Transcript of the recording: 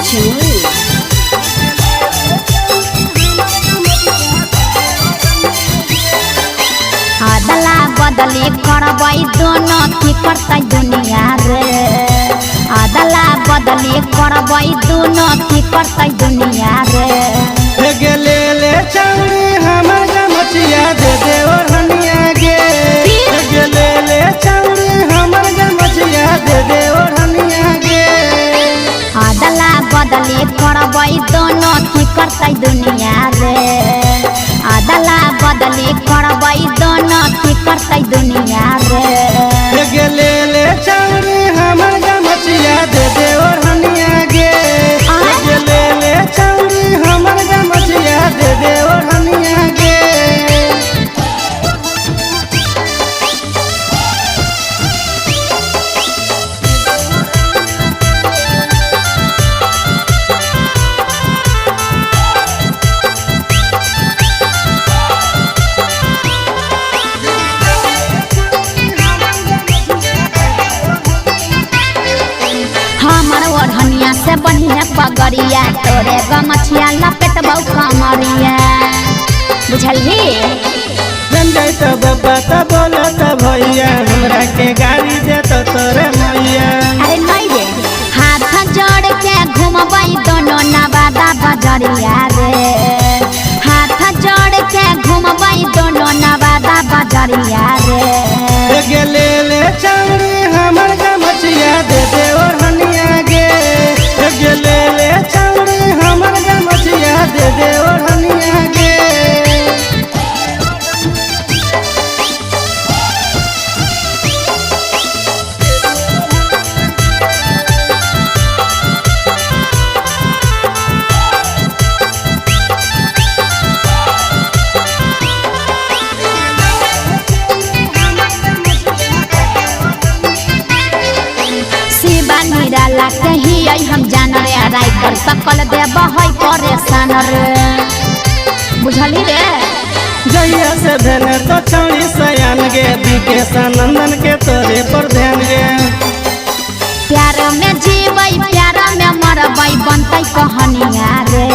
छिनू। अदला बदली करबै दोनों की करतै दुनिया रे। अदला बदली करबै दोनों की करतै दुनिया रे। गेले ले चौड़ी हमर गमछिया दे दे ओढ़निया गे। गेले ले चौड़ी हमर गमछिया दे दे ओढ़निया गे। अदला बदली करबै दोनों की करतै दुनिया रे। अदला बदली करबै दोनों की करतै दुनिया रे। गेले ले चौड़ी हमर गमछिया दे दे ओढ़निया गे। गेले ले चौड़ी हमर गमछिया दे दे ओढ़निया गे। हमर ओढ़निया से बढ़िया पगड़िया तोरे गमछिया लपेटबौ कमरिया बुझलही। जन त बब्बा त बोलत भैया हमरा के गाड़ी देत तोरे मैया। अरे नहीं रे हाथ जोड़ के घुमबै दोनों नवादा बजरिया रे। हाथ जोड़ के घुमबै दोनों नवादा बजरिया रे। गेले ले चौड़ी हमर गमछिया दे दे ओढ़निया गे। गेले ले चौड़ी हमर गमछिया दे दे ओढ़निया गे। शिवा निराला कही हम जान रे राइटर सकल देव है परेशान रे बुझली रे। जहिया से भेले तो चौड़ी सयान गे बीके नंदन के तोरे पर ध्यान गे। प्यार में जीबै प्यार में मरबै बनतै कहानिया रे।